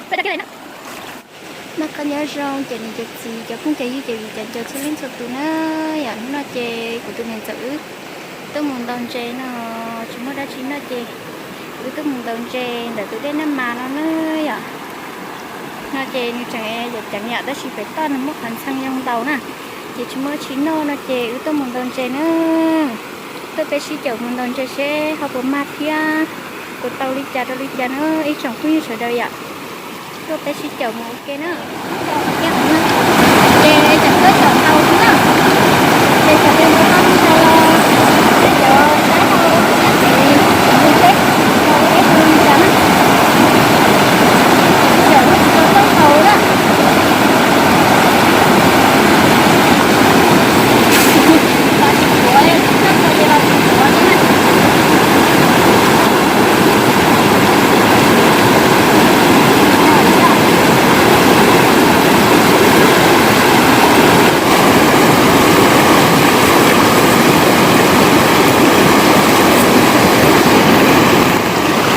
Noj qab nyob zoo cov niam cov txiv, cov phooj cov ywg, cov viv cov ncaus txhua leej txhua tus na. Yom, hnub no ces kuv tus niam ntxawm wb tuaj mus ntaus ntses no, tsis muaj dab tsi noj ces wb tuaj mus ntaus ntses ntawm tus dej Naj Mas no na yom. No ces nws tseem yam ceev yam tab sis pem toj nws muaj qhov ntxhee yoo ntaus na, ces tsis muaj dab tsi noj no ces wb tuaj mus ntaus ntses na. Tuaj peb sib caum mus ntaus ntses seb ho puas mag thiab puas tau li cas rau li cas na ib tsoom phooj ywg sawv daws yom. Tuaj peb sib caum mus ua ke na. Ces tseem tuaj caum ntaus xwb na. Ces txawm li ntawd tau mus ntaus los, cov saib ho ua siab ntev mus seb tau peb tus li cas na. Caum tsis tau txoj ntaus na.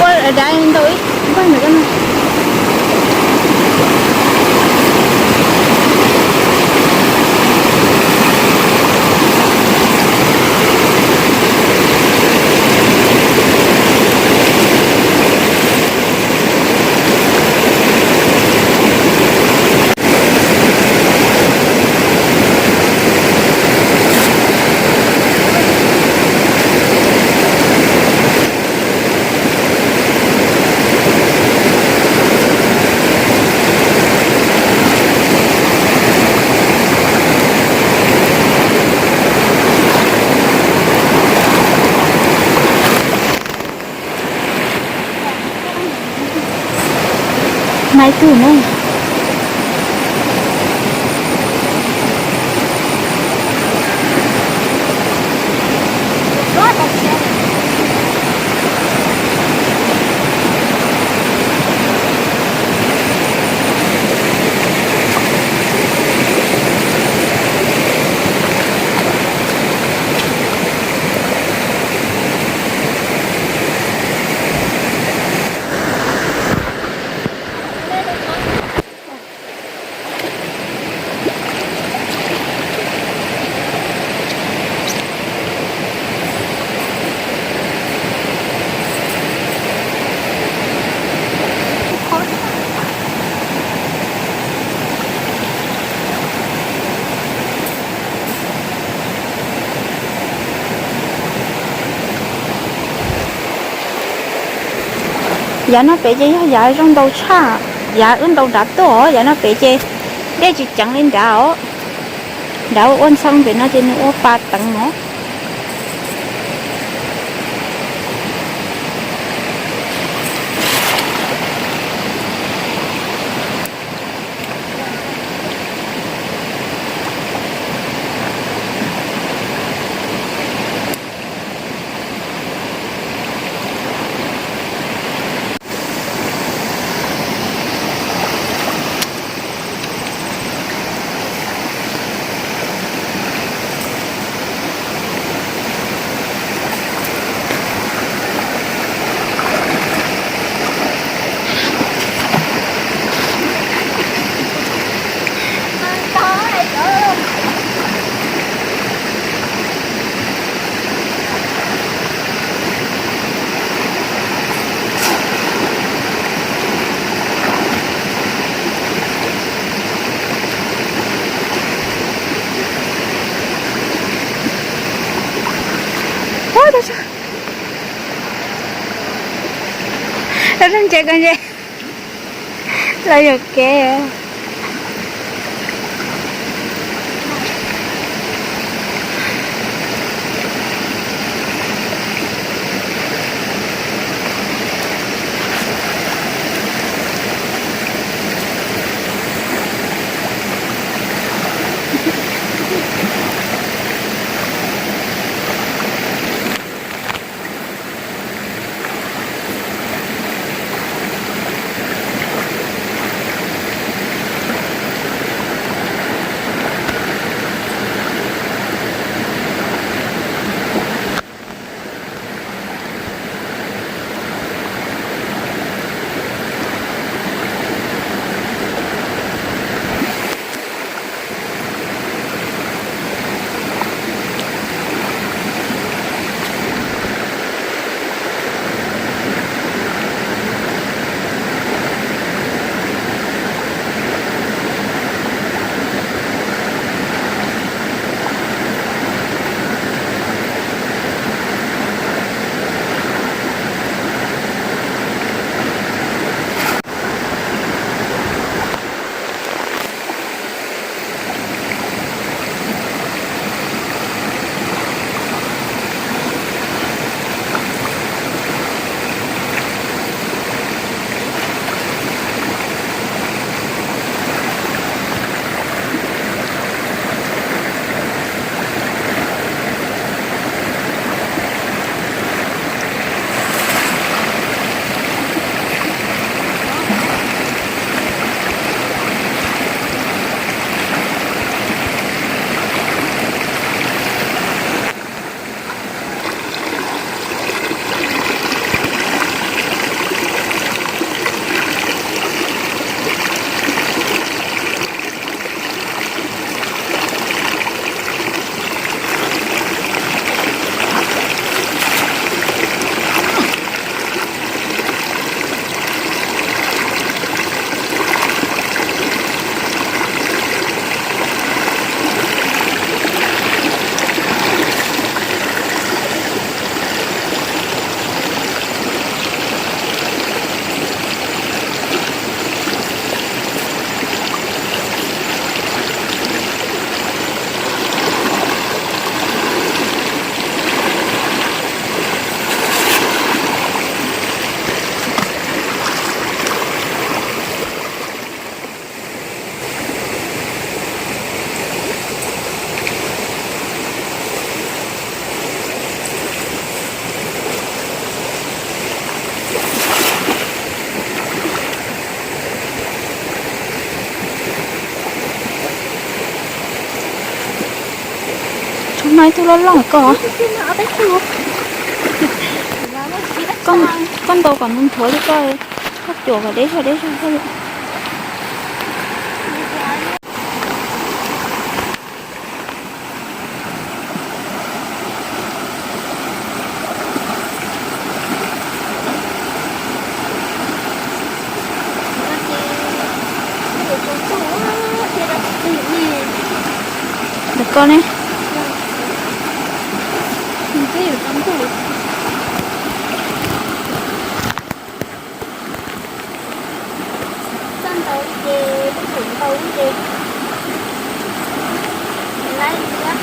Ua dav ntau ib npawg ntawm ko no. Maiv tug na. Yav no pem ces yog yav zoo ntaus tshaj, yav wb ntaus nrad tuaj os, yav no pem ces dej tsis ceev li nrad os. Nrad ua ntxhee pem no ces nws ua pa teev os. Lawv ntses ko ntses, lawv yuam kev. Ib tug loj loj ko. Koj ntaus kom nthuav li koj, koj cuam kom deb zog deb zog thiab. Ntawm koj ne. Txaj ntau ces peb pum ntau ces laib thiab.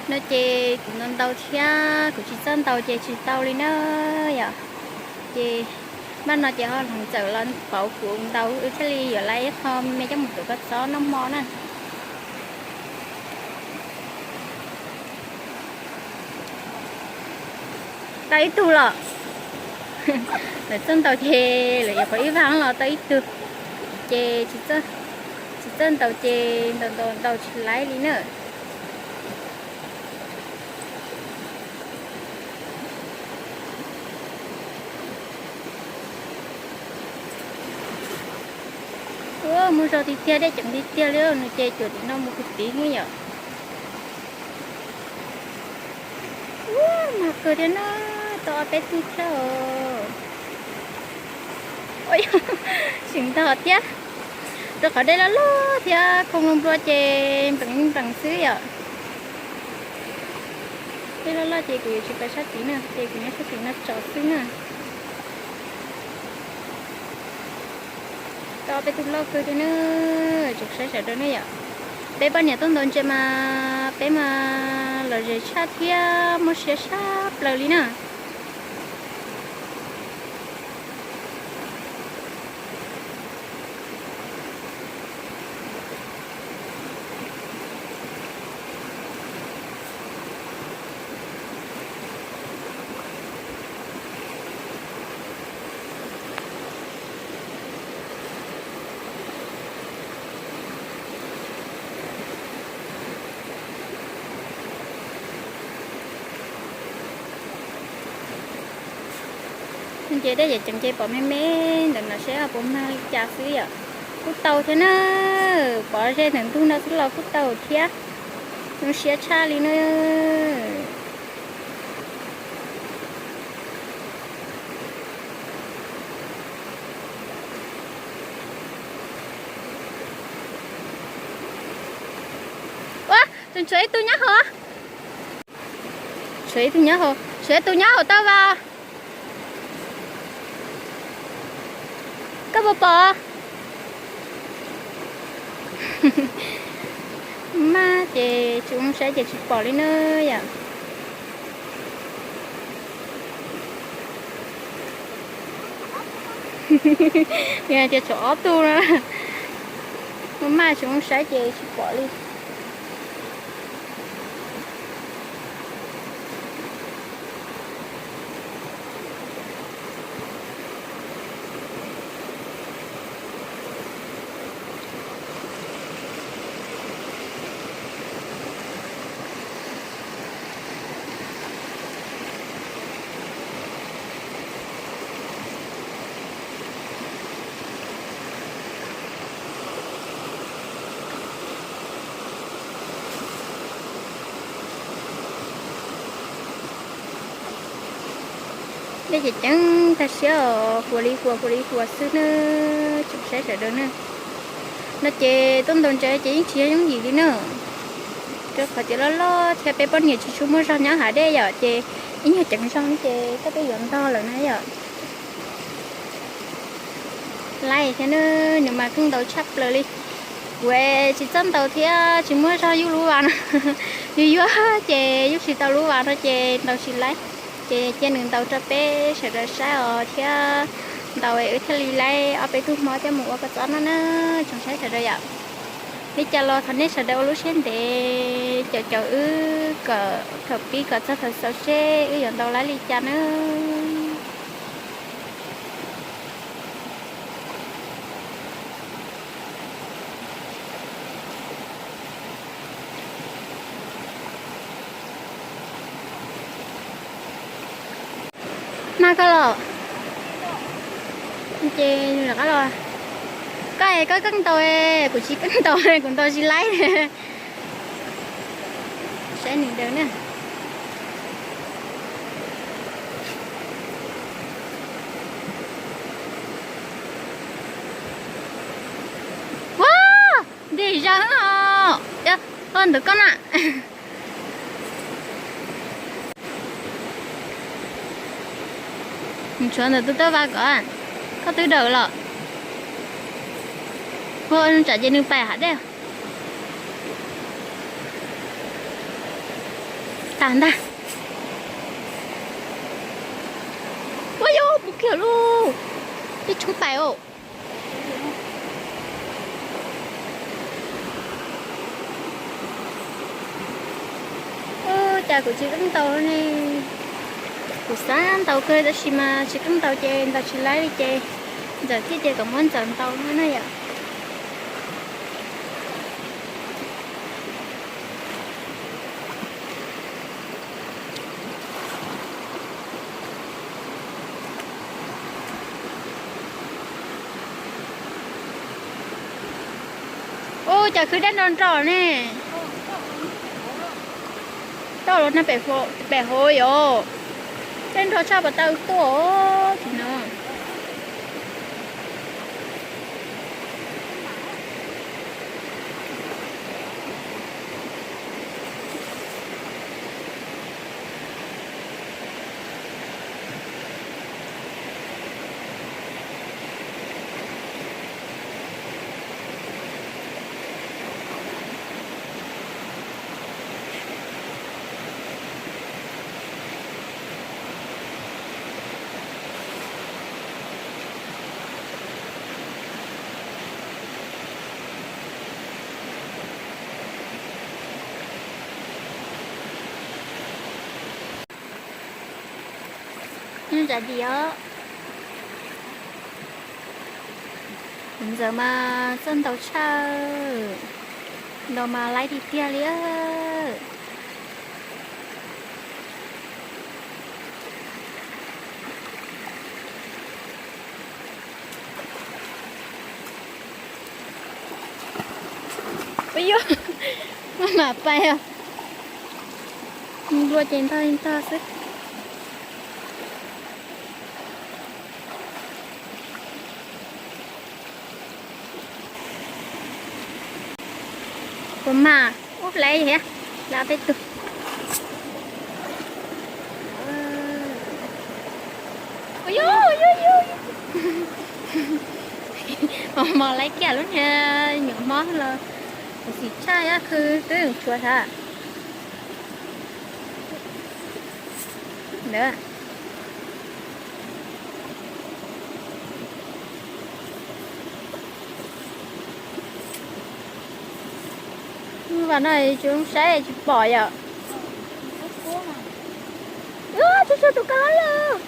No ces kuv ntau ntau thiab, kuv tsis txawj ntau ces tsis tau li na yom. Ces npaj no ces ho hloov txawm los pauv kuv ntau, wb thiaj li yuav laib ib qho me coj mus tuav kua txob noj hmo na. Tau ib tug los. Lawv txawj ntau ces lawv yuav pauv ib vag los tau ib tug. Ces tsis txawj ntau ces ntau ntau ntau tsis laib li na. Ua muaj zog tiag tiag, dej ceev tiag tiag li no ces cuam tim no mus kwv tiv ne yom. Ua mag kawg thiab na, tau ob peb tug thiab os. Tseem ntog thiab, rau qhov dej loj loj thiab khau nplua nplua ces nplees nplees xwb yom. Dej loj loj ces kuv yuav tsis pais sab tid na, ces kuv nyob sab tim no tso xwb na. Tau peb tug loj kawg thiab na, tseem saib sawv daws ne yom. Peb poj niam tuaj ntaus ntses mas peb mas lom zem tshaj thiab muaj siab tshaj plaws li na. Ces dej ceev ces pom me me ntawm no seb ho puas mag li cas xwb yom. Kuj tau thiab na, pom ze ntawm ntug no xwb los kuj tau thiab. Zoo siab tshaj li na. Ua, tseem tshuav ib tug nyob hauv. Tshuav ib tug nyob hauv, tshuav ib tug nyob hauv tau vas. Koj puas pom? Maj ces tsis ua saib ces tsis pom li na yom. Yog tias tshuav ob tug na, maj tsis ua saib ces tsis pom li. Dej ces ceev tag siab os, huas li huas, huas li huas xwb na, tseem saib sawv daws na. No ces tuaj ntaus ntses ces yeej tsis yog yooj yim li na. Rau qhov tias loj loj thiab peb poj niam tsis tshua muaj zog nyob hav dej yom, ces ib nyuag ceev zog ces koj twb yuav ntog lawm na yom. Laib thiab nawb, nws mas kheej ntaus tshaj plaws li. Kuv tsis txawj ntaus thiab tsis muaj zog yuj lub vas no. Yuj yuav ces yuj tsis tau lub vas no ces ntaus tsis laib. Ces cia nws ntaus rau peb sawv daws saib os thiab ntaus wb thiaj li laib ob peb tug hmo coj mus ua kua txob noj na. Tsoom saib sawv daws yom. Li cas los thov nej sawv daws ua lub siab ntev caum caum wb kom thaum pib kom txog thaum xaus seb wb yuav ntaus laib li cas na. Mag koj los. Ces rov qab los. Koj es koj keej ntaus, kuv tsis keej ntaus, kuv ntaus tsis laib. Saib nws daws na. Ua, ntim zog os. Ntawm koj na. Tshuav ntawm tus tawb vas kom, koj twb daws los. Ua tsam ces nws pais hav dej. Tag ntag. Ua yog puv kiag lauj. Ib tshoob pais os. Ua cas kuv tsis keej ntaus ne? Kuv xav ntaus kawg tab sis mas tsis keej ntaus ces ntaus tsis laib li ces Ntxawm thiaj tias kom muab Ntxawm ntaus no na yom. Ua cas khwv dej nrov nrov ne? Toj los no pem hauv yom. Dej nrov tshaj pas tau tuaj tim no. Ntsa dim os. Kuv ntxawm mas txawj ntaus tshaj, ntaus mas laib tiag tiag li. Ua yog, maj mam pais os. Nplua ces ntog li ntog xwb. Kuv mas ub hlais thiab, hlais peb tug. Ua yog, ua yog, ua yog. Mos mos laib kiag lub niag nyuam mob los, kuv xim tshaj khwv twb tshuav tag. Ntawd. Vas no tsis zoo saib tsis pom yom. Ua, tsuag tsuag tus kab lab lawm.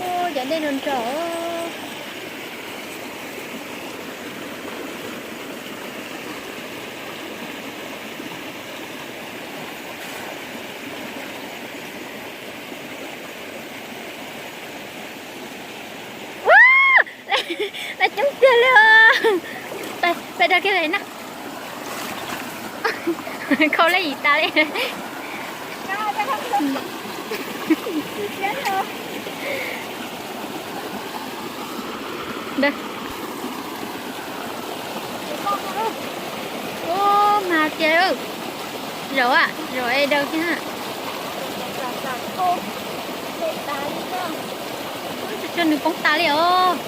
Ua, cov dej nrov nrov. Ua, lawv coob tiag li os. Pais, pais dog kiag na. Khau laj yim tas li. Ntawd. Ua, mas tiag. Zaum, zaum es daws thiab. Tsuag nws poob tas li os.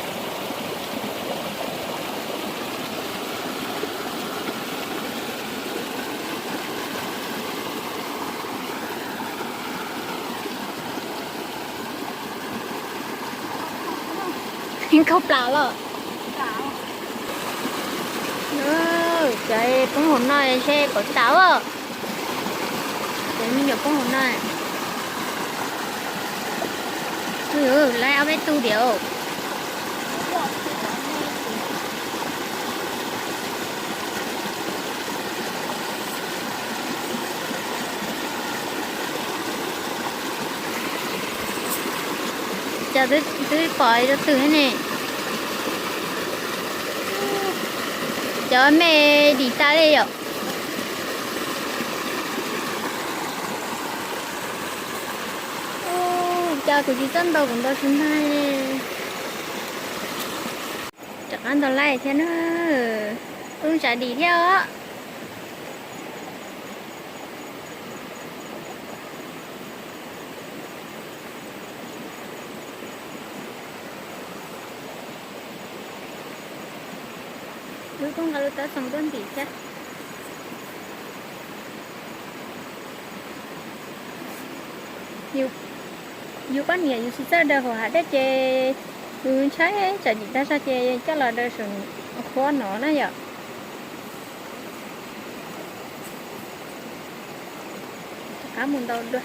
Khaub plas los. Cov poob hauv no seb puas tas os. Cov me nyuam poob hauv no. Lawv ob peb tug diam. Cas twb pom rau twg ne. Cov me dim tas li yom. Cas kuv tsis txawj ntaus, kuv ntaus tsis ntag. Rov qab ntaus laij thiab na. Ua zoo tsav dim thiab os. Lub koj nqa lub taub xoom tuaj ntim thiab. Yus poj niam yus tsis txawj daws hauv hav dej ces yus ntshai tsam dim tag zog ces coj los daws saum qhuav no na yom. Rov qab mus ntaus dua.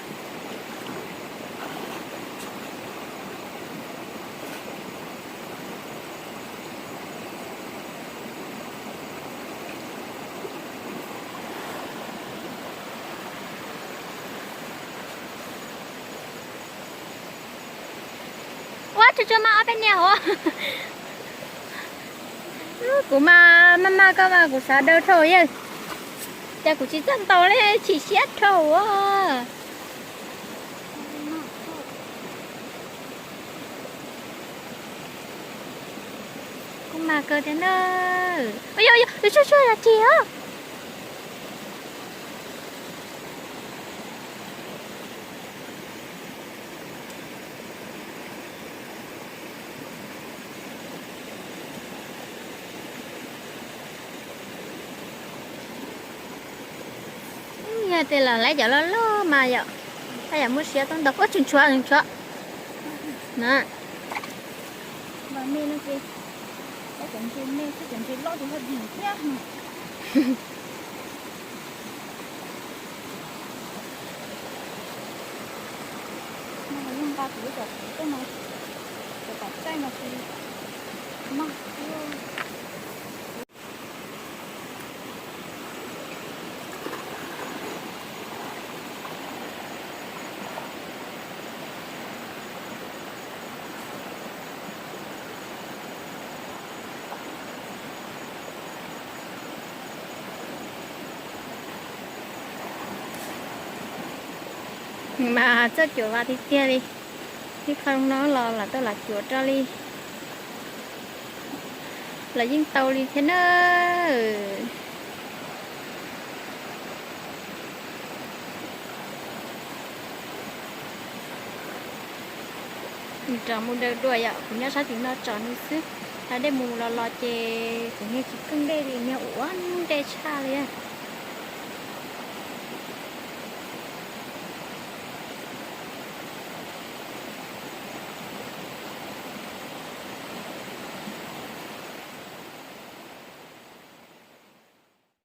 Ua tsuag tsuag mas ob peb niag hauv. Kuv mas maj maj koj mas kuv xav daws dhau yawg. Cas kuv tsis txawj ntaus li, chim siab dhau as. Kuv mas kawg thiab na. Yog, yog, tsuag tsuag yog ris os. Yog tias los lawv cov loj loj mas yom, tab yam muaj siab tuaj ntaus. Ua tsuag tsuag, tsuag tsuag na. Mas me no ces, cov ntses me thiab cov ntses loj ces yog dim thiab. No los yeej nqa kuv lub cov kuv tej no, cov tom tsaij no ces maj thiab. Mas txawj cuam vas tiag tiag li. Ib qho no los lam tau lam cuam rau li. Los yeej tau li thiab na. Nws rov mus daws dua yom, kuv nyob sab tim no tsom nws xwb. Dej mus los los ces kuv niag tsis keej dej li, niag ua ntej tshaj li.